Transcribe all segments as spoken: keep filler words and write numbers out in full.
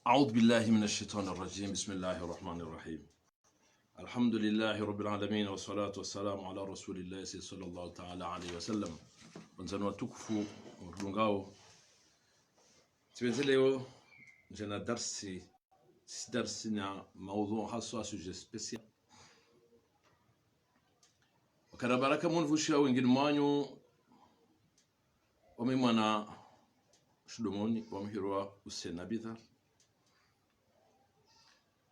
أعوذ بالله من الشيطان الرجيم. بسم الله الرحمن الرحيم. الحمد لله رب العالمين، والصلاة والسلام على رسول الله صلى الله تعالى عليه وسلم. Wandzani watukufu, mdungao. Tsi pvendze leo, ndjena darsi, tsi darsi na maudhu haswa, sujet spécial. Wakana baraka mundru vushiya wengine mwanyu, wami mwana Shidomoni, wami hirwa Hussein Abidhar.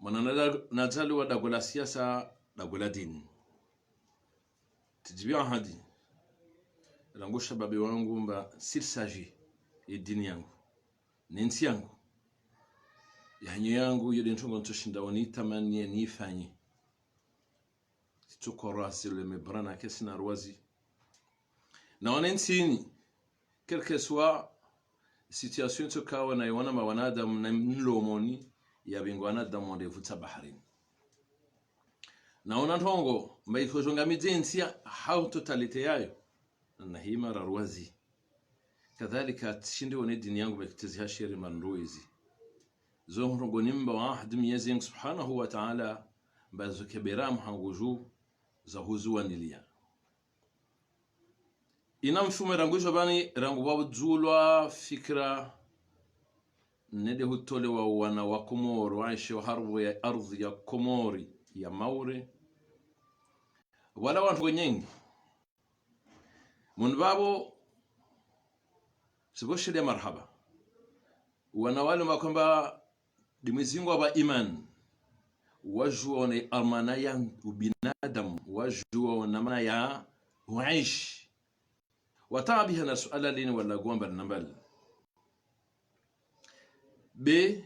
Mwana nada-, nazaliwa dago la siasa, dago la dini. Tsidjibiya ahadi, rangu shababi wangu mba s'il s'agit ye dini yangu, ne ntsi yangu, ye hanyo yangu, yo nde ntrongo ntsoshinda wonitamani ye nifanye. Tsitsokora zile mebrana kesi na rwazi. Na wana ntsini, quelle que soit situation tsokawa na wana ma wanadamu na mlomoni, ya bingo wanadamu wonde vutsa baharini. Na wana ntrongo, mba iko djo ngamidze ntsi ya hau totalité yayo, na hima ra rwazi. Kadhalika, tsishindi wone dini yangu mba ikutezi ha sheri mandru ezi. Zo ntrongo nimba wa ahadi Mwenyezi Mungu Subhanahu wa Ta'ala, mba zo kebera mhangu dju za huzuwaniliya. Ina mfume rangu ijo bani, rangu pvwadzulwa fikira, nende hutolewa wana wa Komori, waenshi wa harumwa ya ardhi ya Komori, ya Maore. Wala wantru wenyengi. Munu pvapvo, sipvo shile marahaba. Wana wale makomba ndi Mwenyezi Mungu wapva imani. Wajuwa wone amana ya ubinadamu, wajuwa wone amana ya uenshi. Wataabiha na suala lini wala gwamba na mbali. Be,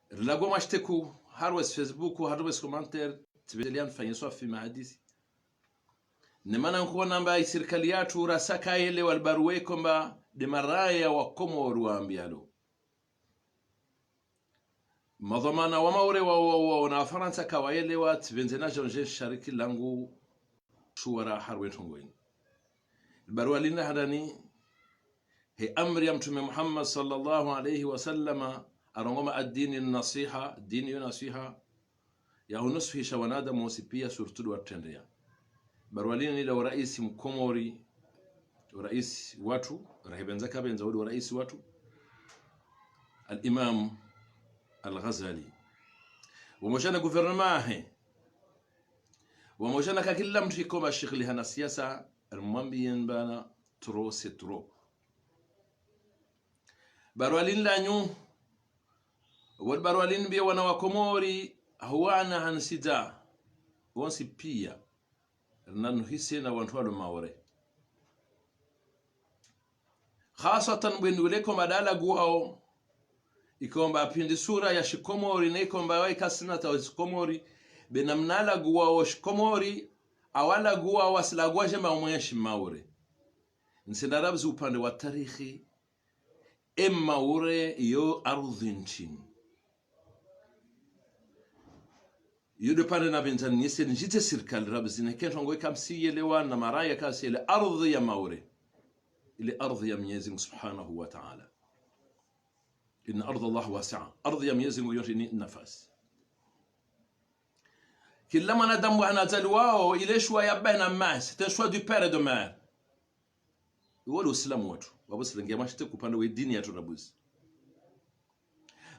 rilagwa mashiteku, harumwa ezi Facebook, harumwa ezi commentaire, tsi pvendze leo nifanye swafi mahadisi. Ne mana nkuona mba i sirikali yatru rasaka yelewa libaruwa ikomba nde maraya wa Komori wambialo. Madhwamana wa Maore wa, wa, wa, na Farantsa kawayelewa, tsi pvendze na djo ndje shariki langu shuwara harumwa ye ntrongo ini. Libaruwa lina handani, he amri ya Mtrume Muhammad sallallahu alayhi wa sallama, arongoma ad-dini nasiha, dini yo nasiha, ya hunusuhisha wanadamu wontsi piya, surtout ndo watrendreya. Baruwa lini la uraisi Mkomori, uraisi watru, rahipvendza kapvendza, wo ndo uraisi watru, Al-Imam Al-Ghazali. Wamoja na gouvernement yahe, wamoja na kakila mtru ikomba shikili hana siasa, alimwambiye mbana trop c'est trop. Baruwa lini lanyu, wali baruwa lini mbiye wana wa Komori, huwana hansida, wontsi piya, rinanuhise na wantru walo Maore. Khaswatan bwendule komba dala guwao, ikomba apvindi sura ya Shikomori, ne ikomba wa ikasina ta Shikomori, be namna laguwao Shikomori, awalaguwao wasilaguwa dje mba umwe ya Shimaore. Ntsenda rabzi upande wa tarikhi, e Maore yo ardhi ntrini. Yo ndo pvandre napvendza nise nidjite sirikali rabzi ne ke ntrongo ika msiyelewa na maraya kasi ile ardhi ya Maore. Ile ardhi ya Mwenyezi Mungu Subhanahu wa Ta'ala. Inna ardha Allah wasi'a. Ardhi ya Mwenyezi Mungu yo ntrini nafasi. Kila mwanadamu hanazaliwao, ile choix ya baba na mama, c'est un choix du père et de mère. Iwo ndo Usilamu watru, wapvo silengia mashiteku upande we dini yatru rabuzi.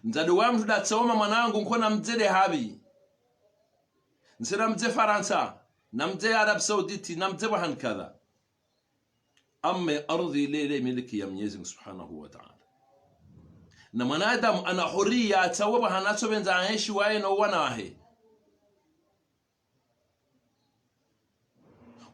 Mdzadze wa mtru ndatsaoma mwanangu nkona mdze nde hapvi. Ntsena mdze Farantsa, na mdze Arabie Saoudite, na mdze pvahanu kadha. Amma ardhi ile ile miliki ya Mwenyezi Mungu Subhanahu wa Ta'ala. Na mwanadamu ana huriya atsawe pvahanu atsopvendza aenshi waye no wana wahe.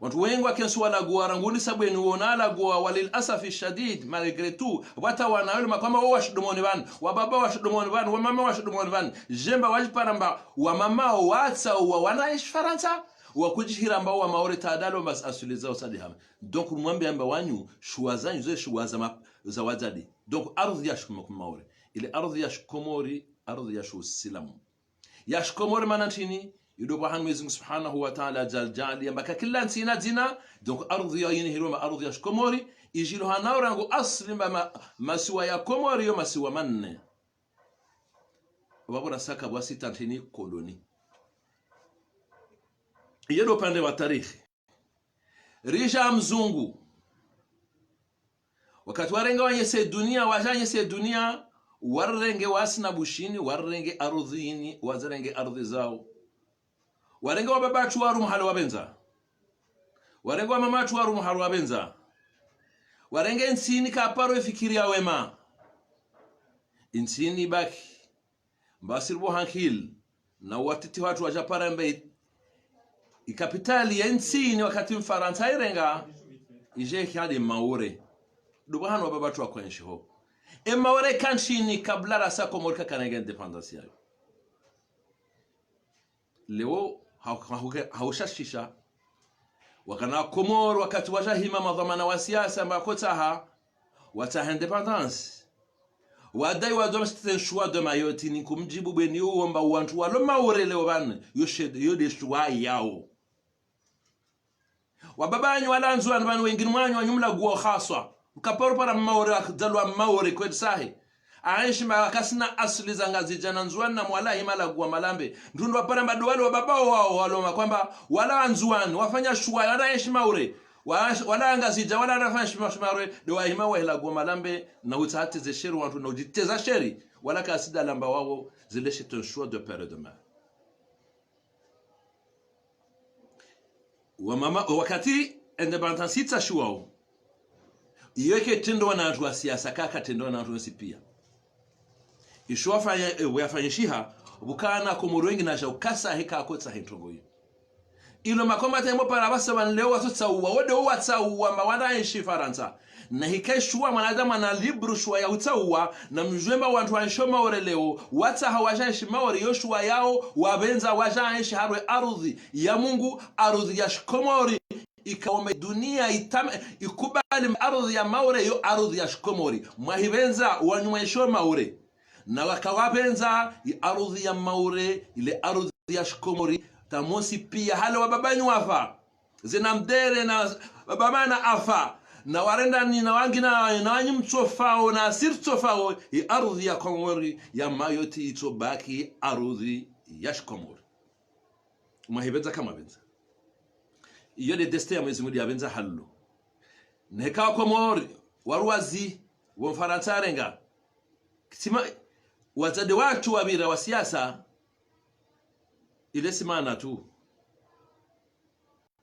Wantru wengi wakensu walaguwa rangu ni sabweni wona alaguwa walil asafi shadid, malgré tout, wata wana wale makwamba wo wa Shidomoni pvanu, wababa wa Shidomoni pvanu, wamama wa Shidomoni pvanu, dje mba wadjipara mba wamama wo watsawa wana enshi Farantsa, wakudjihira mba wa Maore tadalo mba asili zao sadi hama. Donc, mwambe amba wanyu, choix zanyu ze choix za ma-, za wadzadze. Donc, ardhi ya Shikoma-, Maore. Ile ardhi ya Shikomori, ardhi ya Shiusilamu. Ya Shikomori mana ntrini, yo ndo pvahanu Mwenyezi Mungu Subhanahu wa Ta'ala djal djali, yamba ka kila ntsi ina dzina, donc ardhi ya yini hirwa mba ardhi ya Shikomori, idjilo hana urangu asli mba ma-, masiwa ya Komori yo masiwa manne. Wapvo rasaka wasi tantini koloni. Iyo ndo upande wa tarikhi. Ridja mzungu. Wakati warenge wanyese dunia, wadja wanyese dunia, warenge wasi na Bushini, warenge ardhwini, wazirenge ardhwi zawo. Warenge wababa watru warumu hali wapvendza. Warenge wamama watru warumu hali wapvendza. Warenge ntsini kaparo ifikiri ya wema. Ntsini ibaki. Mbasi ripvo hankili, na watiti watru wadja para mbe i-, ikapitali ya ntsini wakati Mfarantsa irenga, idje hali Maore. Ndo pvahanu wababa watru wakwenshi ho. E Maore ka ntsini kabla rasa Komori kakarenge indépendance yayo. Leo ha-, ha-, haushashisha. Wakana Komori wakati wadja hima madhwamana wa siasa mba kotsaha, watsaha indépendance. Wadai wadoma c'était un choix de Mayotte, ni kumdjibu bweni uwo mba wantru walo Maore leo pvanu, yo she-, yo nde choix yawo. Wababa wanyu wala Ndzuwani pvanu wengini mwanyu wanyu mlaguwa haswa. Mkaparo para Maore, wazalwa Maore kweli sahi. Aenshi ma kasina asili za Ngazidja na Ndzuwani na Mwali hima laguwa Malambe. Ndrundro wapara mba ndo wale wababa wawo walo ma kwamba wala wa Ndzuwani, wafanya choix, wala enshi Maore. Wa-, wala Ngazidja, wala wafanya choix Maore, ndo wahima wahe laguwa Malambe, na utsaha teze sheri wantru, na udjiteza sheri. Wala kasida lamba wawo, zile c'est un choix de père et de mère. Wamama, wakati indépendance itsashiwawo, iyo ke tendo wana wantru wa siasa, kaka tendo wana wantru wontsi pia. Isho wafanya, e, wafanyishiha, pvukana Komori wengi nadja ukasa heka kotsaha introngo iyo. Ilo makomata imo para pvasa pvanu leo watsotsauwa, wo nde wo watsauwa mba wandra enshi Farantsa. Na hika ishuwa mwanadamu ana libre choix ya utsauwa, na mdjuwe mba wantru waenshi Maore leo, watsaha wadja enshi Maore yo choix yawo, wapvendza wadja enshi harwe ardhwi ya Mungu, ardhwi ya Shikomori, ikao mba dunia itame, ikubali ardhwi ya Maore yo ardhwi ya Shikomori. Mwahipvendza wanyu mwaenshi Maore. Na waka wapvendza i ardhwi ya Maore, ile ardhwi ya Shikomori, tamosi pia hale wababa wanyu wafa. Zena mdere na baba mana afa. Na warendani na wangi na, na wanyi mtsofao na sirtsofao, i ardhwi ya Komori ya Mayotte itsobaki ardhwi ya Shikomori. Mwahipvendza kamwapvendza. Iyo nde destin ya Mwenyezi Mungu yapvendza halo. Neka Komori, waruwazi, wo Mfarantsa arenga. Kitsima, wadzade watru wapvira wa siasa, ile simana tu.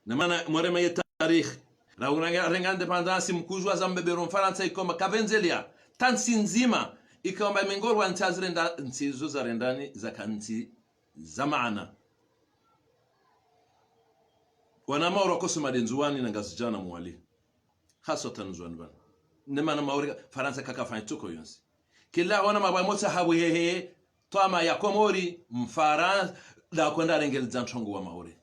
Na mana mwarema ye tarikhi. Ra urenga, renga indépendance mkudjuwa za mbebero Mfarantsa ikao mba kapvendzelea. Tantsi ndzima, ikao mba mengorwa ntsi azirenda, ntsi zo zarendani, zaka ntsi za maana. Wana Maore wakosoma nde Ndzuwani na Ngazidja na Mwali. Haswatan Ndzuwani pvanu. Ne mana Maore, Farantsa kakafanya toko yontsi. Kila wana mabaya motsa habu hehe, twama ya Komori, Mfarantsa, nda kwenda rengeleza ntrongo wa Maore.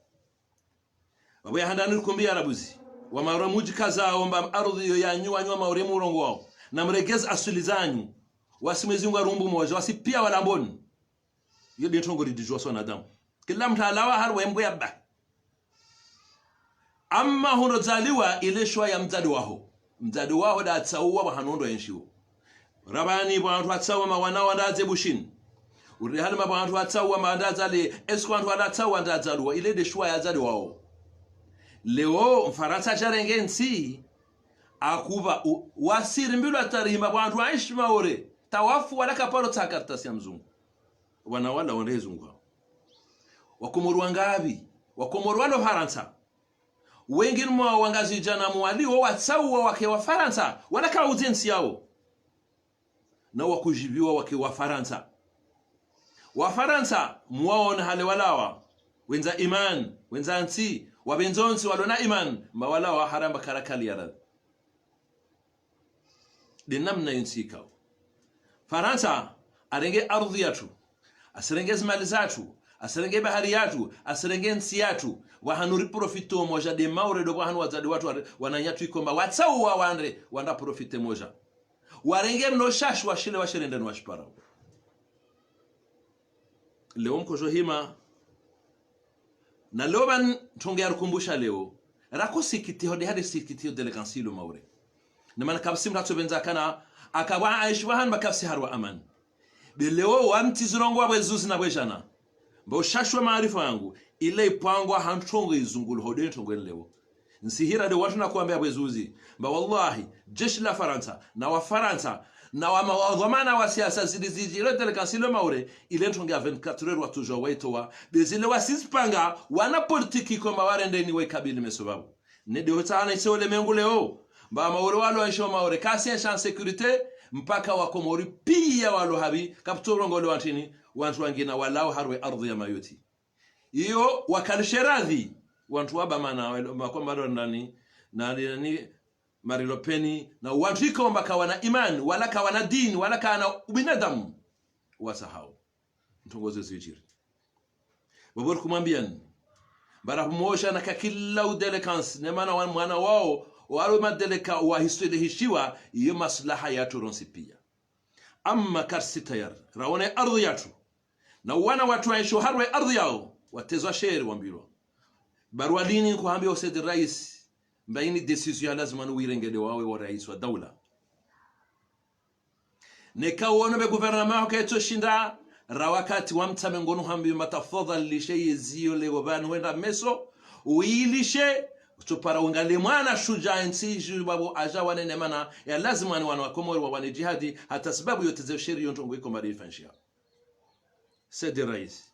Babu ya handani kumbi ya rabuzi. Wa Maore mudjikaza womba ardhwi yo yanyu wanyu wa Maore murongowawo. Na mregeze asili zanyu. Wasi Mwenyezi Mungu arumbu moja, wasi pia walamboni. Iyo nde ntrongo ridjuwa swa wanadamu. Kila mtru alawa harwe mbwe ya ba. Amma hundro dzaliwa ile choix ya mdzade waho. Mdzade waho nda atsauwa pvahanu ndo enshiwo. Rapvani pvo wantru watsauwa mba wana wandadze Bushini. Uri hali mba pvo wantru watsauwa mba wandadzale, est-ce que wantru wala atsauwa ndadzaluwa, ile nde choix ya mdzade waho. Leo, Mfarantsa sharenge ntsi, akuba, u-, wasi rimbilwa tarihi mba pvo wantru waenshi Maore, tawafu wala kaparo tsaha kartasi ya mzungu. Wana wala wandre zungu. Wakomori wangapvi, Wakomori walo Farantsa. Wengini mwa Wangazidja na Mwali wo watsauwa wake Wafarantsa, wala kaudze ntsi yawo. Na wakudjibiwa wake Wafarantsa. Wafarantsa, mwaona hale walawa. Wendza imani, wendza ntsi, wapvendza ntsi walona imani, mba walawa haramba karakali ya radhi. Nde namna yo ntsi ikao. Farantsa, arenge ardhwi yatru, asirenge zimali zatru, asirenge bahari yatru, asirenge ntsi yatru, pvahanu riprofite moja nde Maore ndo pvahanu wadzade watru ware-, wananyatru ikao mba watsauwa wandre, wandra profite moja. Warenge mno shashi washile washirende no washiparao. Leo mkodjo hima. Na leo pvanu ntrongo ya rukumbusha leo. Rako sikitiho nde hari sikitiho nde le kansilo Maore. Ne mana kapvatsi mtru atsopvendza kana, akapva aenshi pvahanu mba kapvatsi harwa amani. Be leo wamtsi zirongowa bwe zuzi na bwe djana. Mba ushashiwa maarifa yangu, ile ipangwa ha ntrongo izungulwa ho de ntrongo ile leo. Nsihira de wantru na kuwambia bwe zuzi. Mba wallahi, jeshi la Farantsa, na Wafarantsa, na wa ma-, wa dhwamana wa siasa zili zidjiri délinquance ile Maore, ile ntrongo ya vingt-quatre heures watsudjuwa waitowa, be zile wasizipanga, wana politiki komba warende ni waikabili meso babo. Ne de hotsaha na ise ulemengu leo. Mba Maore walo waishio Maore, kasi en sécurité, mpaka Wakomori piya walo habi, kapvatsi urongolewa ntrini, wantru wangina walao harumwa ardhwi ya Mayotte. Iyo, wakalishe radhi, wantru wa bamana, wa-, makomando ndani, na, na, ni, Marie Le Pen, na wantru ikomba kawana imani, wala kawana dini, wala kawana ubinadamu. Wasahau. Ntrongo ze zidjiri. Babo rikumwambiani. Mba raha mwoja na kakila u délinquance, ne mana wa mwana wao, walo madélinquant wa hiswele hishiwa, iyo maslaha yatru rontsi piya. Amma karisi tayari, rawone ardhwi yatru. Na wana watru waishio harumwa ardhwi yao, watezwa sheri wambilwa. Barua lini nkuhambia o Said Rais, mba ini décision ya lazima nuwirenge de wawe wa rais wa daula. Neka wono be gouvernement ho kaitsoshinda, ra wakati wa mtsame ngonu hambi matafadhali lishe yeziyo leo pvanu wenda meso, uilishe, utsopara ungalie mwana shujaa ntsi ju babo aja wane ne mana, ya lazima ni wana wa Komori wawane jihadi, hata sababu yote ze sheri yo ntrongo ikomba de ifanshiha. Said Rais.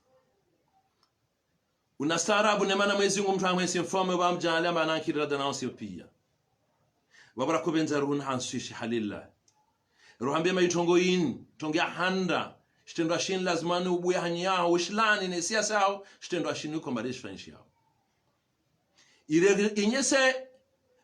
Unastaarabu ne mana Mwezi Mungu mtru amwesi mfaume wa mdjali amba anankiri rada na onsi piya. Babo rakupvendza ruhu na hanswishi halila. Ruhambie ma itrongo ini, trongo ya handa, shitrendwa shini lazima ni ubuye hanyi yaho, ushilani ne siasa yaho, shitrendwa shini ukomba de shifanyishi yaho. Ile inyese,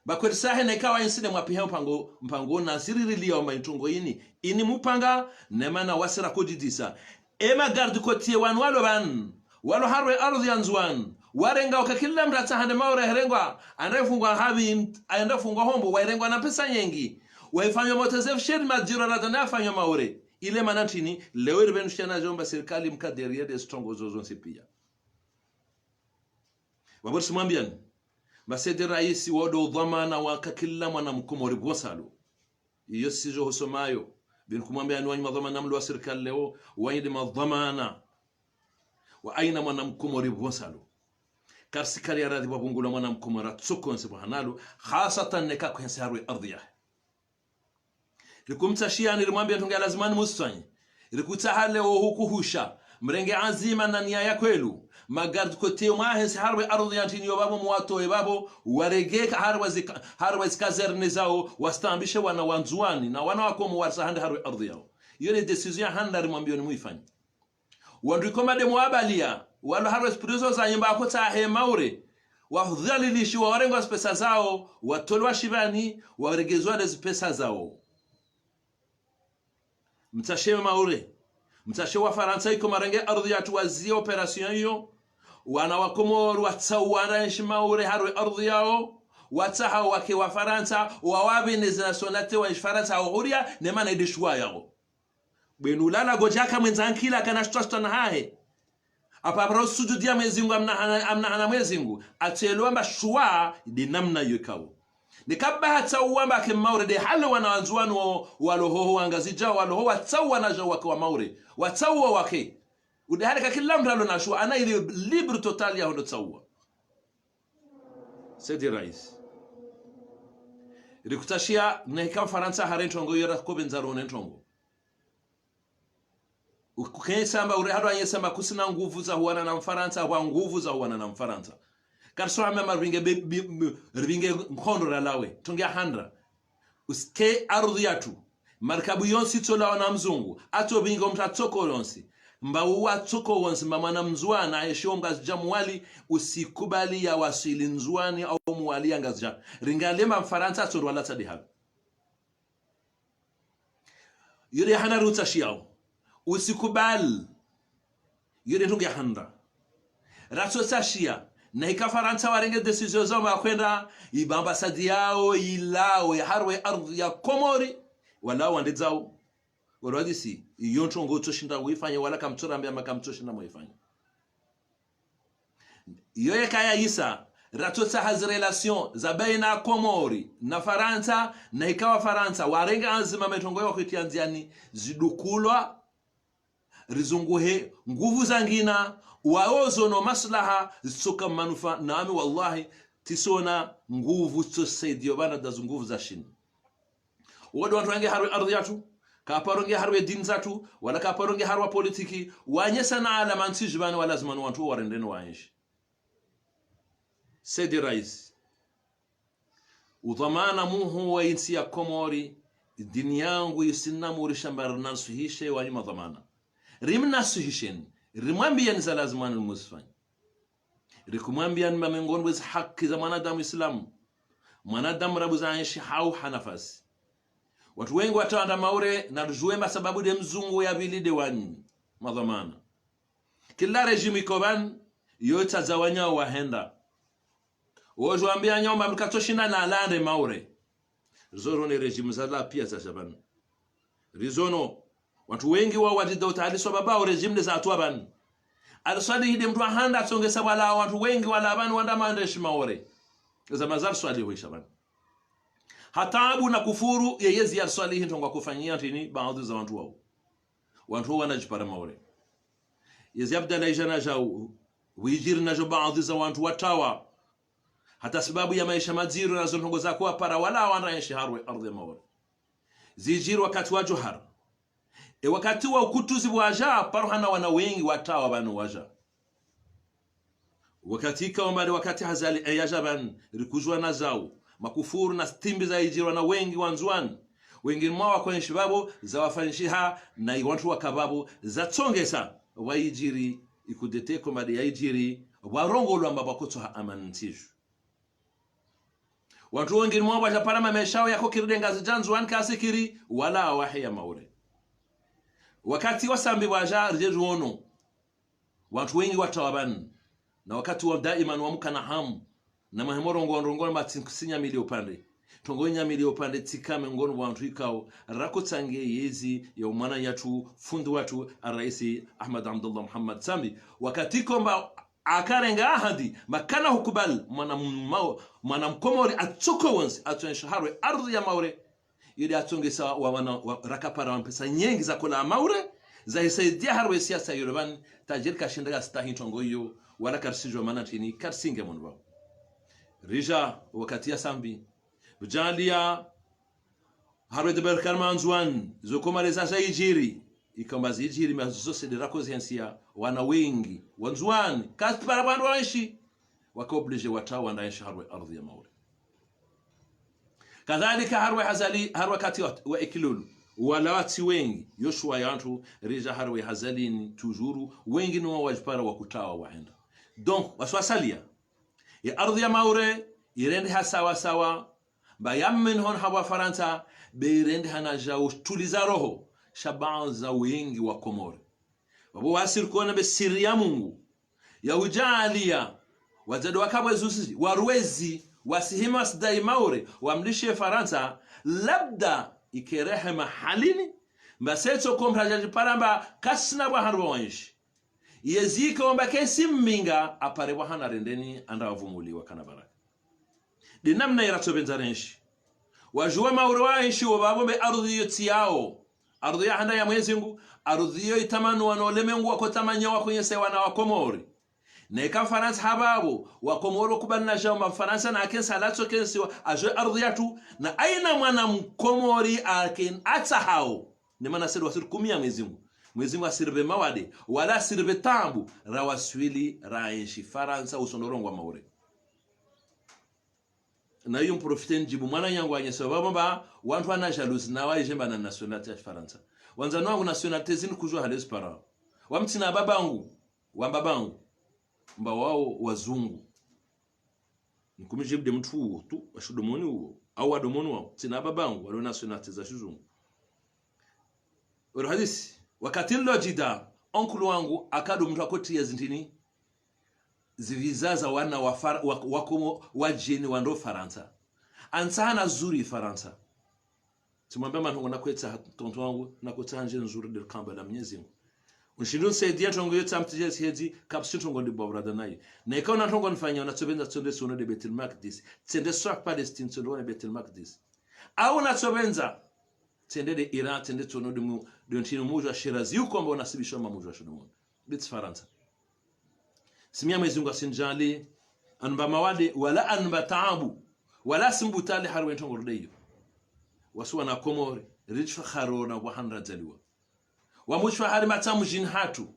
bakweri sahe neka wa insi de mwapihe mpango, mpango na siriri liya amba itrongo ini, ini mupanga, ne mana wasi rakodidisa. Ema garde côtier wanu walo pvanu, walo harumwa ardhwi ya Ndzuwani, warenga waka kila mtru atsaha nde Maore herengwa, anda fungwa habi, anda fungwa hombo, wairengwa na pesa nyengi, waifanywa motezef sheri madjiro rada na afanywa Maore. Ile mana ntrini, leo iripvenu shiana jomba sirikali mka derrière de strongo zozo ntsi piya. Babo risimwambiani, mba Said Rais wo do dhwamana waka kila mwana Mkomori bwonsalo. Iyo sijo hosomayo, binu kumwambiani wanyu madhwamana mlo wa sirikali leo, wanyu de madhwamana wa aina mwana Mkomori bwonsalo. Karisi kali ya radhi bwa bungula mwana Mkomori atsoko ntsi bwa hanalo, khasatan neka kwensi harumwa ardhwi yahe. Rikumtsashiani rimwambie ntrongo ya lazima ni muswanyi. Rikutsaha leo hukuhusha. Mrenge anzima na niya ya kweli. Ma garde côtier mwahensi harumwa ardhwi ya ntrini yo babo mwatowe babo. Warenge ka harumwa zika-, harumwa zikazerne zao. Wastambishe wana wa Ndzuwani. Na wana wa Komori warisa handa harumwa ardhwi yao. Iyo ni décision ya handa rimwambioni muifanye. Wandru ikomba de mwabaliya, walo harumwa ziprizo za nyumba akotsahe Maore, wadhalilishiwa, warengwa zipesa zao, watolwa shibani, waregezwa de zipesa zao. Mtsashe Maore, mtsashe Wafarantsa iko marenge ardhwi yatru waziye opération iyo, wana wa Komori watsauwa na inshi Maore harumwa ardhwi yao, watsaha wake Wafarantsa, wawapve ne zinationalité wa inshi Farantsa, hau huria, ne mana idishuwa yao. Bwenu ulala godjaka mwendza nkila kana shitwa shitwa na hahe. Apa apara usujudia Mwezi Mungu amna hana, amna hana Mwezi Mungu. Atselewa mba shuwa de namna yo ikao. Neka baha tsauwa mba ke Maore de hale wana wa Ndzuwani wo, walo hoho wa Ngazidja, walo ho watsauwa na jao wake wa Maore. Watsauwa wake. Ude hale ka kila mtru alo na shuwa, ana ile libre total ya hondo tsauwa. Said Rais. Rikutsashia, neka Farantsa hare ntrongo, iyo rakopvendza rone ntrongo. Ukukesa mba ure hadwa yesa mba kusina nguvu za huwana na Mfarantsa, wa nguvu za huwana na Mfarantsa. Karso hama ma ripvinge be-, be-, be-, ripvinge nkondo ralawe, ntrongo ya handa. Usike ardhwi yatru. Markabu yontsi itsolawa na mzungu. Atsopvinga mtru atsoko yontsi. Mba uwa atsoko wontsi, mba mwana Mndzuwani, aishio Mngazidja Mwali, usikubali ya waswili Ndzuwani au Mwali ya Ngazidja. Ringalie mba Mfarantsa atsorwala tsadi habi. Iyo de handa rutsashi yao. Usikubali. Iyo de ntrongo ya handa. Ratsotsashia. Na ika Farantsa warenge décision zao makwenda, iba ambassade yao, ilawe, harumwa ardhwi ya Komori, wala wandedzao. Wala wadisi, iyo ntrongo utsoshinda uifanye, wala kamtsorambia ma kamtsoshinda muifanye. Iyo yeka ya isa, ratsotsaha zi relation za baina Komori na Farantsa, na ika Wafarantsa, warenge anzima metrongo yo wakati ya ndziani, zidukulwa, rizunguhe nguvu zangina, waozo no maslaha zitsoka manufaa, nami wallahi, tsisona nguvu tsosaidiyo pvanu da zinguvu za Shini. Wado wantru wange harumwa ardhi yatru, kaparo nge harumwa dini zatru, wala kaparo nge harumwa politiki, wanyesa na alama ntsi djipvani, wala lazima no wantru warende no waenshi. Said Rais, udhwamana muhuu wa intsi ya Komori, dini yangu isina murisha mba rinansuhishe wanyu madhwamana. Rimnasuhisheni, rimwambiyeni za lazima ni muzifanye. Rikumwambiyani mba mengoni mwezi haki za mwanadamu Islamu. Mwanadamu rabuza enshi hau ha nafasi. Wantru wengi watrawa nda Maore, na ridjuwe mba sababu de mzungu ya pvili de wanyu madhwamana. Kila régime iko pvanu, yo itsaza wanyawo wahenda. Wodjo wambiya nyawo mba mkatso shinda na lande Maore. Rizono ne régime zalawa piya zaja pvanu. Rizono, wantru wengi wa wadida uta Ali Swalihi baba o régime de za atwa pvanu. Ali Swalihi de mntru wa handa atsongesa wala wantru wengi walawa pvanu wanda mande shi Maore. Zama za Ali Swalihi hoisha pvanu. Ha taabu na kufuru, ye yezi ya Ali Swalihi ntrongo akufanyiya ntrini baadhwi za wantru wawo. Wantru wawo wanadjipara Maore. Yezi Abdallah idja na djau, wijiri na djo baadhwi za wantru watrawa. Hata sababu ya maesha madziro na zo ntrongo zako wapara walawa wanda enshi harumwa ardhi ya Maore. Zidjiri wakati wa Johar. E wakati wa ukutuzi pvwaja, paro hana wana wengi watrawa pvanu waja. Wakati ikao mba de wakati ha Azali e yaja pvanu, rikudjuwa na djau, makufuru na stimbi za idjiri wana wengi wa Ndzuwani. Wengini mwawo wako enshi pvapvo, za wafanyishiha, na iwantru waka pvapvo, zatsongesa, pvwa idjiri, ikudete ko mba de ya idjiri, pvwarongolwa mba pvwakotso ha amani ntsi dju. Wantru wengini mwawo pvwaja para mamaesha yawo yako kiri de Ngazidja, Ndzuwani kasikiri, walawa waheya Maore. Wakati wa Sambi pvwaja, ridje riono. Wantru wengi watrawa pvanu. Na wakati wa daiman wa mkana hamu. Na mahemo rongoa ndrongo mba tsi nkusi nyamili upande. Ntrongo nyamili upande tsika mengoni mwa wantru ikao. Rakotsange yezi ya umwananyatru, fundi watru, a Raisi Ahmad Abdallah Mohamed Sambi. Wakati ko mba akarenga ahadi, mba kana hukubali, mwana mma-, mwana Mkomori atsoko wontsi, atso enshi harumwa ardhi ya Maore. Ili atsongesa wa wana, wa, rakapara wa mpesa nyengi za kola Maore, za hisaidia harumwa siasa yolo pvanu, tajiri kashinda yastahi ntrongo iyo, wala karisidjuwa mana ntrini, karisinge munu pvao. Rija, wakati ya Sambi, pvwajaliya, harumwa de barkar ma Ndzuwani, zo Komori zaja idjiri, ikao mba zidjiri, ma zose de rakozi hensiya, wana wengi, wa Ndzuwani, katsipara pvwandru waenshi, waka obligé watrawa wanda enshi harumwa ardhi ya Maore. Kadhalika harumwa Azali, harumwa wakati wa, wa Ikililou, walawa tsi wengi, yo shuwa ya wantru, rija harumwa Azali ni toujours, wengi no wadjipara wakutrawa wahenda. Donc, wasi wasaliya, ye ardhi ya Maore, irendeha sawa sawa, mba ya mmenhon ha Wafarantsa, be irendeha na djau shituliza roho, sha baadhwi za wengi wa Komori. Pvapvo wasi rikona be siri ya Mungu, ya hudjaliya, wadzade wakabwe zusi, warwezi, wasihima wasidai Maore, wamlishe Farantsa, labda ike rehema halini, mba setso kompra djadjipara mba kasina pvwa handru pvwa waenshi. Yezi ika wamba kesi mminga, apare pvwa hana rendeni, anda wavumuli wakana baraka. De namna iratso pvendza renshi. Wadjuwa Maore waenshi wo pvapvo mbe ardhi iyo tsi yawo. Ardhi ya handa ya Mwezi Mungu, ardhi iyo itamanwa no ulemengu wakotamanya wakonyese wana wa Komori. Na ika Farantsa ha pvapvo, wa Komori wakubali na djao mba Farantsa na akensa latso kensiwa, adjuwe ardhi yatru, na aina mwana Mkomori aken-, atsahao. Ne mana siri wasiri kumiya Mwezi Mungu. Mwezi Mungu asiripve mawade, wala asiripve taabu, rawaswili, raenshi Farantsa, usono rongwa Maore. Na iyo mprofite ndjibu mwananyangu anyesa pvapvo mba, wantru wana jalousie na waije mba na nationalité ya Farantsa. Wandzani wangu nationalité zini kudjuwa hale zipara. Wa mtsina babangu, wa babangu, mba wawo wazungu. Nikumdjibu de mntru uwo tu, washudomoni uwo, au wadomoni wawo, tsina babangu, walo nationalité za shizungu. Oro hadisi, wakati nilo Jida, oncle wangu, akado mntru akotriya zintrini, ziviza za wana wa Far-, wa, wa Komo-, wadjeni wandro Farantsa. Antsaha nazuri Farantsa. Tsimwambia mba ntrongo nakwetsaha tonton wangu, nakwetsaha ndje nzuri de kamba la Mnyezi Mungu. Unshindu nsaidia ntrongo iyo tsamtije sihedzi, kapvatsi ntrongo ndibwaburada nayo. Na ika una ntrongo nifanya, unatsopvendza tsonde sono de Baitul Makdis. Tsende swa Palestine, tsonde wone Baitul Makdis. Au unatsopvendza, Tsende de Iran, tsende tsono de mu, de ntrini mudji wa Shirazi, yuko amba unasibisha ma mudji wa Shirazi. Be tsi Farantsa. Tsi mi ya Mwezi Mungu asinidjaanliye, anumba mawade, wala anumba taabu, wala tsi mbutwali harumwa ye ntrongo rudjo iyo. Wasi wana Komori, ridjifahari na pvwa hanu radzaliwa. Wamudjifahari matsamdjini hatru.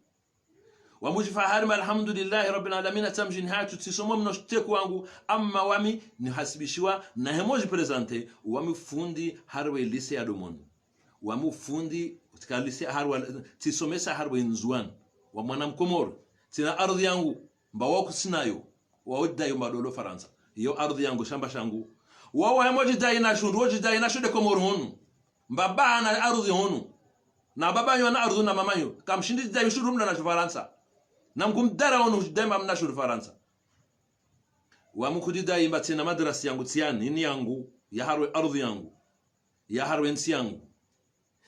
Wamudjifahari ma alhamdulillahi rabbil alamin, matsamdjini hatru, tsisomo mno shiteku wangu, amma wami nihasibishiwa, na hemodji présenter, wami fundi harumwa ye lycée ya Domoni. Wami fundi, tsika lycée harumwa, tsisomesa harumwa ye Ndzuwani. Wa mwana Mkomori, tsina ardhi yangu, mba wakusinayo, wawo djidai mba dolo Farantsa. Iyo ardhi yangu, shamba shangu. Wawo hemodjidai na shundru, wodjidai na sho de Komori hunu. Mbaba hana ardhi hunu. Na baba nyo hana ardhi na mama nyo. Kamshindi djidai shundru mna na sho Farantsa. Na mkumdara hunu djidai mba mna sho Farantsa. Wami kudjidai mba tsina madrasa yangu tsiani, ini yangu, ya harumwa ardhi yangu, ya harumwa ntsi yangu.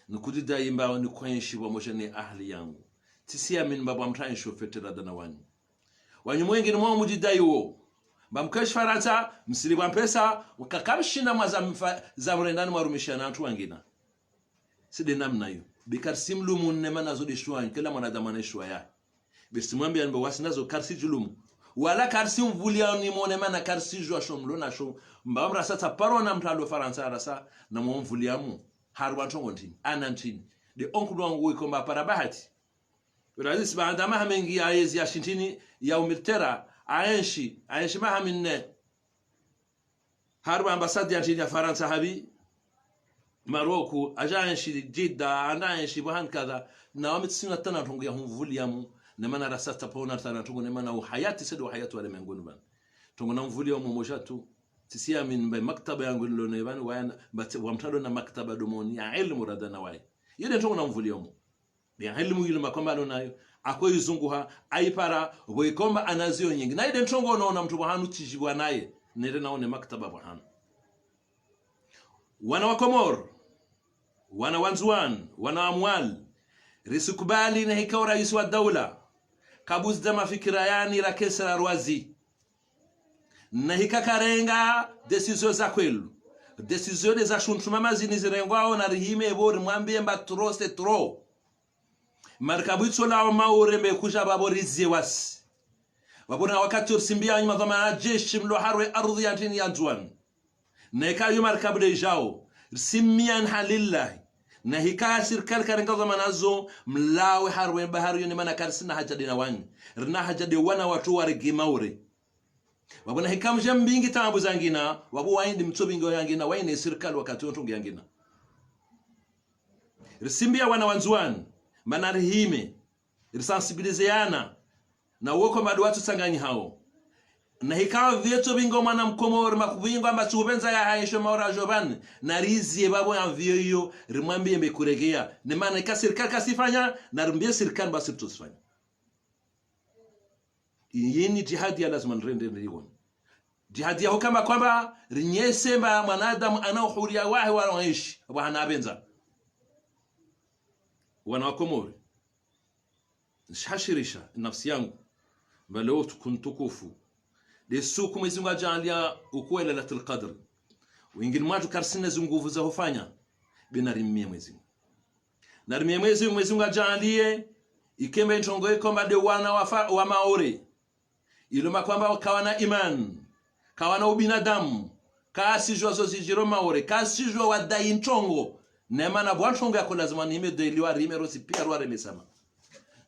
Nikudjidai mba nikwenshi pvwamoja ne ahali yangu. Tsisiamini mba pvwa mtrenshi ofetere dana wanyu. Wanyu mwengi ni mwa mudjidai wo. Mba mkeshi Farantsa, msilipvwa mpesa, mkakamshina mwa za mfa, za mrendani mwarumisha na wantru wangina. Tsi de namna iyo. Be karitsi mlumu ne mana zo de shuwa, kila mwanadamu ana shuwa ya. Be tsi mwambiani mba wasi nazo karitsi djulumu. Wala karitsi mvulia ni mone mana karitsi djuwa sho mlo na sho. Mba mrasa tsa paro na mtru alo Farantsa arasa na mwamvulia mu. Harumwa ntrongo ntrini, ana ntrini. De onkulu wangu iko mba para bahati. Razisi baanda maha mengi ya yezi ya shintrini ya umilitera, aenshi, aenshi maha minne. Harumwa ambassade ya ntrini ya Farantsa habi, Maroku, aja aenshi Jidda, anda aenshi pvahanu kadha, na wami tsina tana ntrongo ya humvulia mu, ne mana rasa tsa paro na tana ntrongo, ne mana uhayati, tsi de uhayati wa lemenguni pvanu. Ntrongo namvulia mu moja tu, tsisiamini mba maktaba yangu lilo ne pvanu, waya na, mba tse, wa mtru alo na maktaba Domoni, ya ilmu radana waye. Iyo de ntrongo namvulia mu. Be ya ilmu yilo makomba alo nayo, ako izunguha, aipara, pvo ikomba anaziyo nyengi. Na ide ntrongo unaona mtru pvahanu tsidjibwa naye, nere naone maktaba pvahanu. Wana wa Komori, wana wa Ndzuwani, wana wa Mwali, risikubali na hika o raisi wa daula, kabuzi da mafikira yani rakesera rwazi. Na hika karenga décision za kweli. Décision de za shuntru mama zini zirengwao na rihime pvo rimwambie mba trop c'est trop. Marikabu itso lawa Maore mbe kuja pvapvo rizie wasi. Pvapvo na wakati orisimbia nyuma dhwamana jeshi mlo harumwa ardhi ya ntrini ya Ndzuwani. Na ika iyo marikabu de ijao, risimia nha lillahi. Na hika sirikali karenga dhwamana zo, mlawe harumwa bahari yo ne mana karisina haja de na wanyu. Rina haja de wana watru warege Maore. Pvapvo na hika mdja mbingi taabu zangina, pvapvo waindi mtso mbingi yangina, waine sirikali wakati wo ntrongo yangina. Risimbia wana wa Ndzuwani, mana rihime, risensibilize yana, na woko madu watsu tsanganyihao. Na hika pvia tso mbingo mwana Mkomori, makupvingo amba tsu upvendza ya haisho Maore ajo pvanu, na rizie pvapvo ya pvio iyo, rimwambie mbe kuregea. Ne mana ika sirikali kasifanya, na rimbie sirikali mba siritsosifanya. Iyi ni jihadi ya lazima nirende nirihone. Jihadi ya hukamba kwamba rinyese mba mwanadamu ana uhuria wahe wa wenshi, wa hana apvendza. Wana wa Komori, nishashirisha nafsi yangu, mba leo tuku ntukufu. De suku Mwezi Mungu ajaalia ukuwe Lailatul Qadr. Wengine mwatru karisina zinguvu za hufanya, be narimie Mwezi Mungu. Narimie Mwezi, Mwezi Mungu ajaalie, ikembe ntrongo ikomba de wana wa fa, wa Maore. Ilo makwamba kawana imani, kawana ubinadamu, kasijua zo zijiro Maore, kasijua wadai ntrongo. Ne mana pvwa ntrongo yako lazima nime de liwa rime rosi pia rwa reme sama.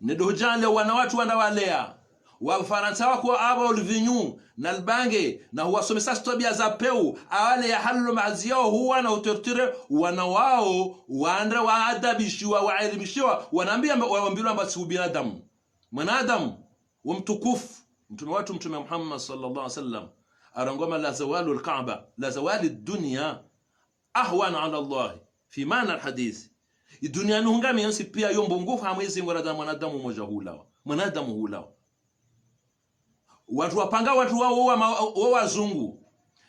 Ne do hujaalia wana watru wanda walea. Wa Farantsa wako aba ulvinyu, na libange, na huwasomesa zitwabia za peu, awale ya hallo mazi yao huwa na utorture, wana wao, wandra waadabishiwa, waelimishiwa, wanambia mba, wambilwa mba tsi ubinadamu. Mwanadamu, wo mtukufu, mtrume watru mtrume Muhammad sallallahu alaihi wasallam, arongoma la zawalu al-Kaaba, la zawali dunya, ahwan ala Allah, fi maana al-hadith. Idunia nuhungami yonsi pia yo mbungufu ha Mwezi Mungu rada mwanadamu moja hulawa. Mwanadamu hulawa. Watru wapanga watru wa, wa, wa, wa wazungu.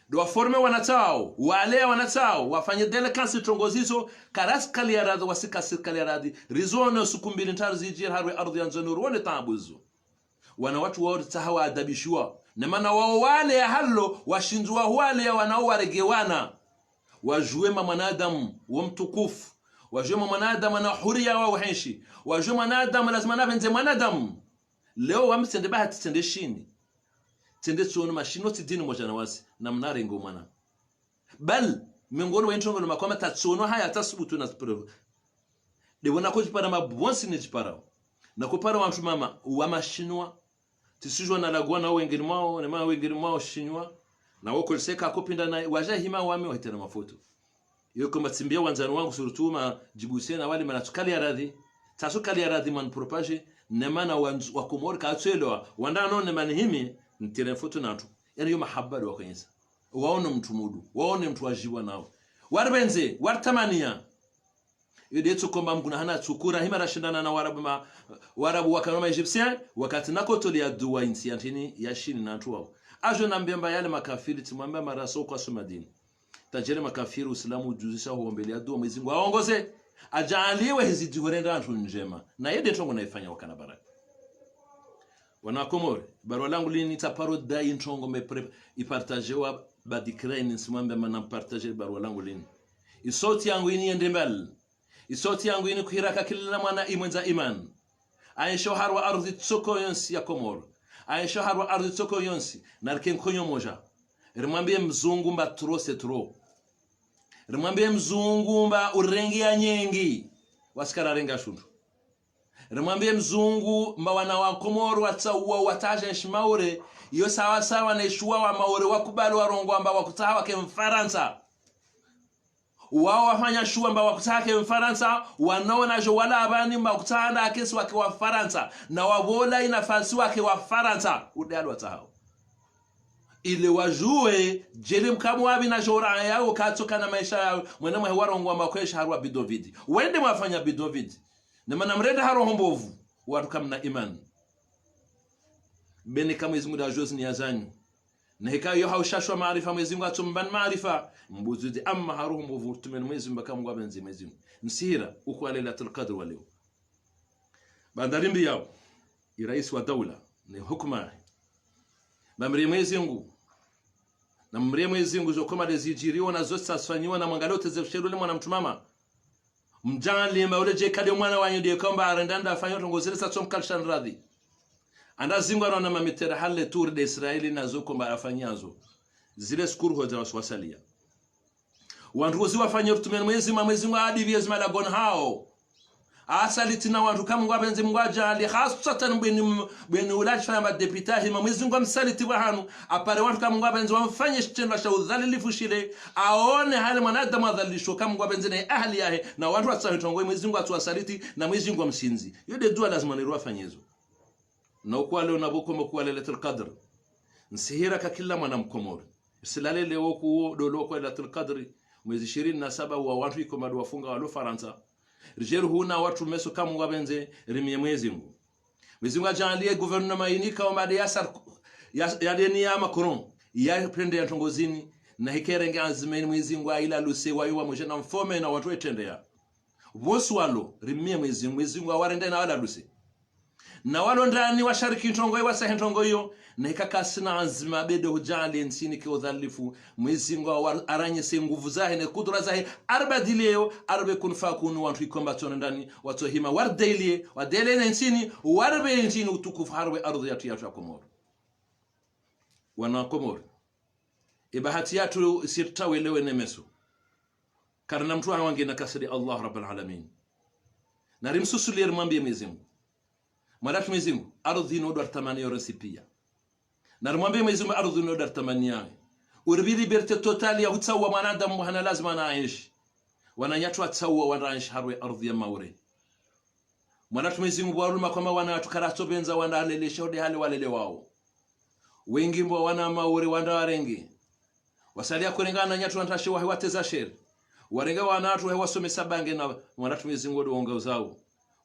Do waforme wana tsao, walea wana tsao, wafanye délinquance ntrongo zizo, karasi kali ya radhi, wasika sirikali ya radhi. Rizione suku mbili ntraru zijiri harumwa ardhi ya Ndzuwani ruone taabu zo. Wana watru wao ritsaha waadabishiwa. Ne mana wao wale ya hallo, washindzi wa wale ya wana wao warege wana. Wajue mba mwanadamu, wo mtukufu, Wadjuwe mwa mwanadamu ana huriya wa uhenshi. Wadjuwe mwanadamu lazima napvendze mwanadamu. Leo wami tsende bahati tsende Shini. Tsende tsono mashinwa tsi dini modja na wasi. Na mna rengo mwana. Bal, miongoni mwa introngo no makwama tatsono haya tasubutu na preuve. Devo nako djipara mabonsi ne djiparao. Nako para wantru mama wa mashinwa. Tsisudjuwa na lagwa na wengine mwao, ne ma wengine mwao shinwa. Na woko liseka kopinda na wadja hima wami wahitera mafoto. Iyo koma tsimbia wandzani wangu surtout ma djibuse na wale mana tsukali ya radhi. Tsasukali ya radhi man propage, ne mana wandzu-, wa Komori katswelewa. Wandano ne mani himi, ntire foto nantru. Yani yo mahaba ndo wakonyesa. Waone mtru mudu, waone mtru wadjiwa nao. Waripvendze, waritamania. Iyo de tsukomba Mngu na hana tsukura, hima rashindana na Warabu ma, Warabu wakana ma Égyptiens, wakati nakotolea dua intsi ya ntrini ya Shini na wantru wao. Adjo nambemba yale makafiri, tsimwambia maraso kwa soma dini. Tadjele makafiri Usilamu udjuzisha huombelea dua Mwezi Mngu aongoze. Adjaaliwe hizidi hurenda wantru ndjema. Na yede ntrongo naifanya wakana baraka. Wana Komori, barua langu lini tsaparo dai ntrongo me pre-, ipartage wa badikira ini nsimwambe mana mpartage barua langu lini. Isauti yangu ini yende mbali. Isauti yangu ini kuhira ka kila mwana imwendza iman. Aensho harwa ardhi tsoko yontsi ya Komori. Aensho harwa ardhi tsoko yontsi, narike nkonyo modja. Rimwambie mzungu mba trop c'est trop. Rimwambie mzungu mba urengi ya nyengi. Wasikara renga shundu. Rimwambie mzungu mba wana wa Komori watsaua watadja ntsi Maore, iyo sawa sawa ne shuwa wa Maore wakubali warongoa mba wakutsaha wake Mfarantsa. Wao wafanya shuwa mba wakutsaha wake Mfarantsa, wanaona djo wala abani mba wakutsaha nda akesi wake wa Farantsa, na wabola inafasi wake wa Farantsa, ude alwatsahao. Ile wadjuwe, djeli mkamu wabi na djo raya yao katsoka na maesha yao, mwene mwehe warongoa mba kweshi harwa bidovidi. Wende mwafanya bidovidi. Ne mana mrenda ha roho mbovu, wantru kamna imani. Beni ka Mwezi Mngu da djuzi ni ya zanyu. Na hika yo haushashwa maarifa Mwezi Mngu atsombani maarifa, mbuzudi amma ha roho mbovu tumeni Mwezi Mngu ka Mngu apvendze Mwezi Mngu. Nsihira, uku wa Lailatul Qadr wa leo. Bandari mbi yao, i raisi wa daula, ni hukuma. Bamrie Mwezi Mngu. Na mrie Mwezi Mngu zo koma de zidjiriwa na zo tsafanyiwa na mwangalie uteze ushelule mwana mtru mama. Mdjaanlie mba ule djeka de mwana wanyu de kamba arenda nda afanya trongo zile sa tsomkalisha nradhi. Anda zingwa rona mamitera hale turi de Israeli na zo kamba afanyazo. Zile skuru hodja waswasalia. Wantru wozi wafanye rutumeni Mwezi Mngu, Mwezi Mngu adivie zima lagoni hao. Asaliti na wantru ka Mngu apvendze Mngu adjaanlie, haswatan bweni, bweni ula tshifanya madepita hima, Mwezi Mngu amsaliti pvahanu, apare wantru ka Mngu apvendze wamfanye shitrendwa sha udhalilifu shile, aone hale mwanadamu adhalilishwa ka Mngu apvendze ne ahali yahe, na wantru watsahe trongo, Mwezi Mngu atsuwasaliti, na Mwezi Mngu amshinzi. Yo de dua lazima niru afanyezo. Na uku wa leo na pvo koma uku wa Lailatul Qadr. Nsihira ka kila mwana Mkomori. Silale leo ku dolo kwa Lailatul Qadri, mwezi ishirini na saba wa wantru ikoma ndo wafunga walo Farantsa. Ridjeru huna wantru meso ka Mngu apvendze, rimie Mwezi Mngu. Mwezi Mngu adjaanlie gouvernement ini kaomba de ya sar-, ya, ya deni ya Macron, ya prendre ya ntrongo zini, na hikerenge anzima ini Mwezi Mngu aila luse wayo wa modja na mfaume na wantru etrendea. Pvontsi walo, rimie Mwezi Mngu, Mwezi Mngu awarende na wala luse. Na walo ndani washariki ntrongo iyo, wasahe ntrongo iyo, na hika kasina anzima bede hudjaanlie ntsini ke udhalilifu, Mwezi Mngu awa-, aranyese nguvu zahe ne kudura zahe, aribadilie yo, aribe kun fayakun wantru ikoma tsone ndani, watsohima, waridelie, wadelie ne ntsini, waribe ntsini utukufu haribe ardhi yatru yatru ya Komori. Wana Komori. Ibahati yatru sirta welewe ne meso. Karina mtru hawange na kasiri Allah Rabbal Alamin. Na rimsusulie rimwambie Mwezi Mngu. Mwanatru Mwezi Mngu, ardhi ino ndo aritamani yo resi pia. Na rimwambie Mwezi Mngu, ardhi ino ndo aritamani yawe. Uribi liberté totale ya hutsaua mwanadamu hana lazima na aenshi. Wananyatru watsaua wanda aenshi harwe ardhi ya Maore. Mwanatru Mwezi Mngu, waruma kwamba wana watru karatso pvendza wanda aleleshe hode hale walele wao. Wengi mbwa wana Maore wanda warenge. Wasalia kurenga wananyatru wantashe wahe wateza shere. Warenga wanatru wahe wasomesa bange na mwanatru Mwezi Mngu ndo wonga uzao.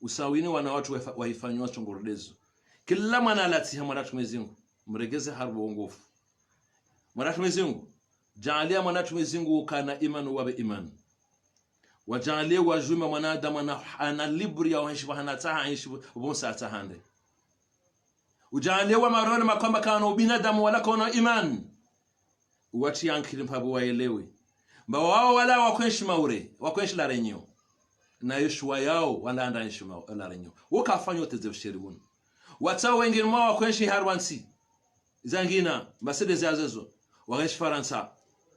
Usawini wana watru wahifa-, wahifanywa trongo ro dezo. Kila mwana alatsiha mwanatru Mwezi Mngu. Mregeze harumwa uongofu. Mwanatru Mwezi Mngu. Jaalia mwanatru Mwezi Mngu ukana imani wabe imani. Wajaalie wadjuwe mba mwanadamu ana, ana libre ya uenshi pvahanu atsaha aenshi pvontsi atsaha nde. Ujaalie wa Maore waone kwamba kwana ubinadamu wala kwana imani. Uwatrie ankili mpapvo waelewe. Mba wao wala wakwenshi Maore, wakwenshi La Réunion. na yo shuwa yawo, wala anda nshi ma-, wala renyo. Wo kafanya uteze usheri wunu. Watsawo wengine mwa wakwenshi harumwa ntsi zangina, mba sede za zezo, wakwenshi Farantsa.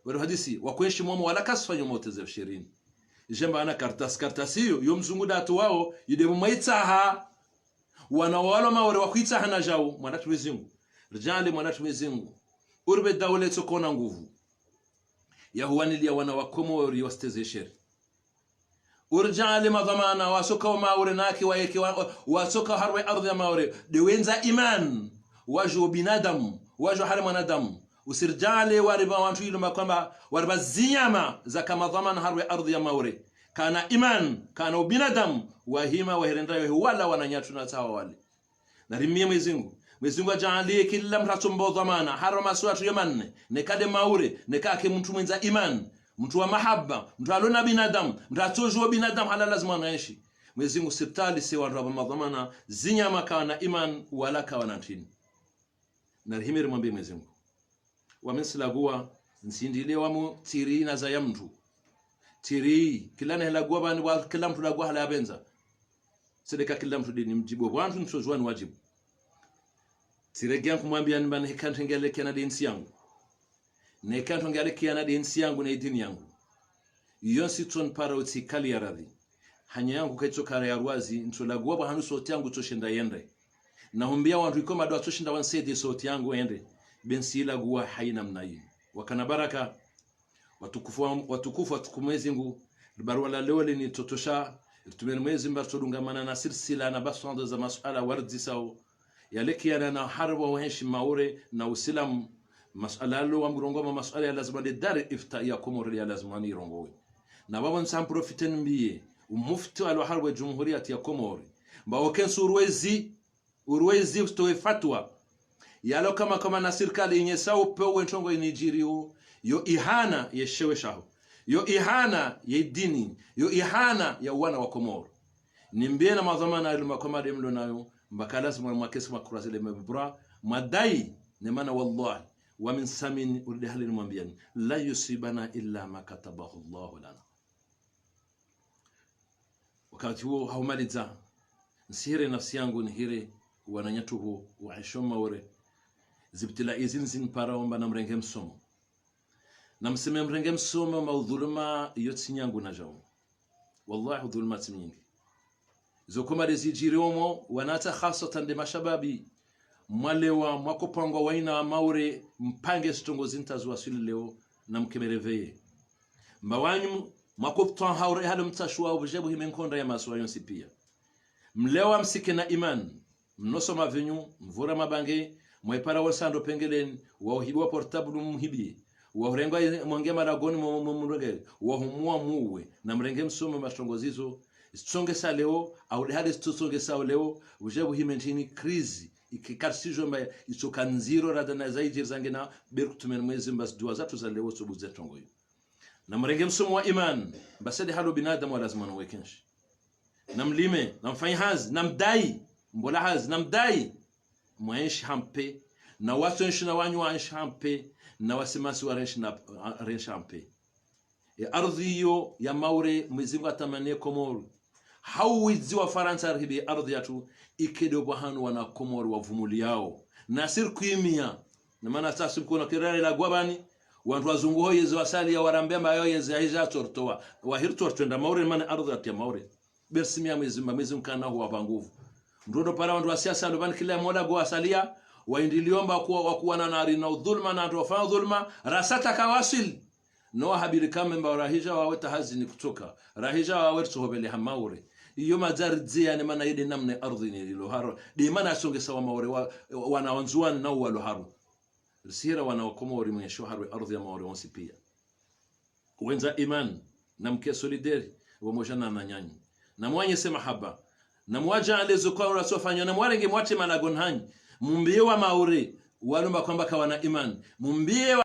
Wale hadisi, wakwenshi momo wala kasifanya mo uteze usherini. Djamba ana kartasi, kartasi iyo, yo mzungu datu wawo, yide mumwe itsaha. Wana walo Maore wakwitsaha na djawo, mwanatru Mwenyezi Mungu. Ridjaanlie mwanatru Mwenyezi Mungu. Uribe daula itsokona nguvu ya huwaniliya wana wa Komori wasiteze sheri. Uridjaanlie madhwamana wasoka wa Maore nake wayeke wa-, wa-, wasoka harumwa ardhi ya Maore. De wendza imani, wadjo binadamu, wadjo hali mwanadamu. Usiridjaanlie wariba wantru ilo makwamba, wariba zinyama zaka madhwamana harumwa ardhi ya Maore. Kana imani, kana ubinadamu, wahima waherenda yo wala wananyatru na tsawa wale. Narimiye Mwenyezi Mungu. Mwenyezi Mungu adjaanlie kila mntru atsomba dhwamana, harumwa masiwa yatru yo manne, neka de Maore, neka ake mntru mwendza imani, mntru wa mahaba, mntru alona binadamu, mntru atsodjuwa binadamu, hala lazima anaenshi. Mwenyezi Mungu sirtali se wandru waba madhwamana, zinyama kawana imani, wala kawana ntrini. Narihime rimwambiye Mwenyezi Mungu. Wami ntsilaguwa, ntsindile wamu tiri na zaya mntru. Tiri, kila nehelaguwa bani wa kila mntru laguwa hala yapvendza. Tsideka kila mntru dini mdjibu. Wantru ntsodjuwa ni wadjibu. Tsiregeya nkumwambiyani mba neheka ntrongo yalekeana de ntsi yangu. Neheka ntrongo yalekeana de ntsi yangu ne idini yangu. Iyo ntsitsonipara utsikali ya radhi. Hanya yangu kaitsokara ya rwazi, ntsolaguwa bwa hanu sauti yangu itsoshenda yende. Na humbiya wantru iko mado watsoshinda wansaidie sauti yangu yende. Be ntsilaguwa hayina mna yinu. Wakana baraka, watukufu wa, watukufu watukufu Mwenyezi Mungu, libaruwa la leo lini totosha, ritumeni Mwenyezi Mungu atsodungamana na silsila na baswando za masuala waridzisao. Yalekeana na harumwa uhenshi Maore na Usilamu, masuala yalo wa mrongoa ma masuala ya lazima de Dar Ifta ya Komori ya lazima ni irongowe. Na babo ntsa mprofite nimbiye, umufti alo harumwa Jumhuriyati ya Komori. Mba okensu urwezi, urwezi utowe fatwa. Yalo kama kama na sirikali inyesa upe uwe ntrongo inidjiriyo, yo ihana ye shewe shaho. Yo ihana ye dini, yo ihana ya wana wa Komori. Nimbiye na madhwamana yalo makwamba de mlo nayo, mba ka lazima mwakesi mwakurwa zile mebra, mwadai, ne mana wallahi, wami ntsamini uridi hali nimwambiyani, لا يصيبنا إلا ما كتبه الله لنا. Wakati wo hahumaliza, ntsihire nafsi yangu nihire wananyatru wo wa heshima Maore, zibtila izi nzinipara wamba namrenge msomo. Namseme mrenge msomo mba udhuluma iyo tsi nyangu na djawo. Wallahi udhuluma tsi mnyingi. Zo koma de zidjiri omo, wanata khaswatan de mashababi. Mwalewa, mwakopangwa wayina Maore, mpange zitrongo zinta ziwaswili leo, na mkemereveye. Mba wanyu, mwakoptwa haure halo mtashuwa ubuje buhime nkonda ya masiwa yontsi piya. Mlewa msike na imani. Mnosoma vinyu, mvura mabange, mwaipara wonsando pengeleni, wahuhibiwa portable mumhibiye, wahurengwa mwenge malagoni mu-, mu-, murenge, wahumuwa muwe, namrenge msomo mba zitrongo zizo, zitsongesa leo, au de hali zitsotsongesa leo, uje buhime ntrini crise, ikikarisijwe mba itsoka ndziro rada na zaidjiri zangina, be ritumeni Mwenyezi Mungu mba ziduwa zatru za leo tsobuze trongo yo. Namrenge msomo wa imani, mba sede halo binadamu wa lazima nowekenshi. Namlime, namfanyi hazi, namdai, mbola hazi, namdai. Mwaenshi hampve, na watsoenshi na wanyu waenshi hampve, na wasimasi warenshi na, renshi hampve. E ardhi iyo ya Maore, Mwenyezi Mungu atamani ye Komori. Hau widzi wa Farantsa arihibiye ardhi yatru, ike de bwa hanu wana Komori wavumuliyao. Nasi rikwimiya. Na mana tasi mkono kirare la gwabani, wantru wazungu ho yezi wasaliya warambiya mba yo yezi yahija tsortowa. Wahiri tsortwenda Maore, mana ardhi yatru ya Maore. Be risimiya Mwenyezi Mungu, Mwenyezi Mungu kana huwapva nguvu. Mndru ndo para wantru wa siasa alo pvani kila mola go wasaliya, waindiliyo mba kuwa, wakuwana nari na udhuluma na wantru wafanya udhuluma, rasata kawaswili. No wahabiri kame mba rahija wawe tahazini kutsoka, rahija wawe ritsohopvele ha Maore. Iyo madjari dziya ne mana yede namna ardhi ni lilo haro, de mana asongesa wa Maore wa, wana wa Ndzuwani na uwalo haro. Risihira wana wa Komori mwenshi harumwa ardhi ya Maore wontsi piya. Wendza imani, namke solidaire, wamoja na wananyanyu. Namwanyese mahaba. Namwadjaanlie zo kwa uratsofanya, namwarenge mwatre malagoni hanyu. Mumbiye wa Maore, walo mba kwamba kawana imani. Mumbiye wa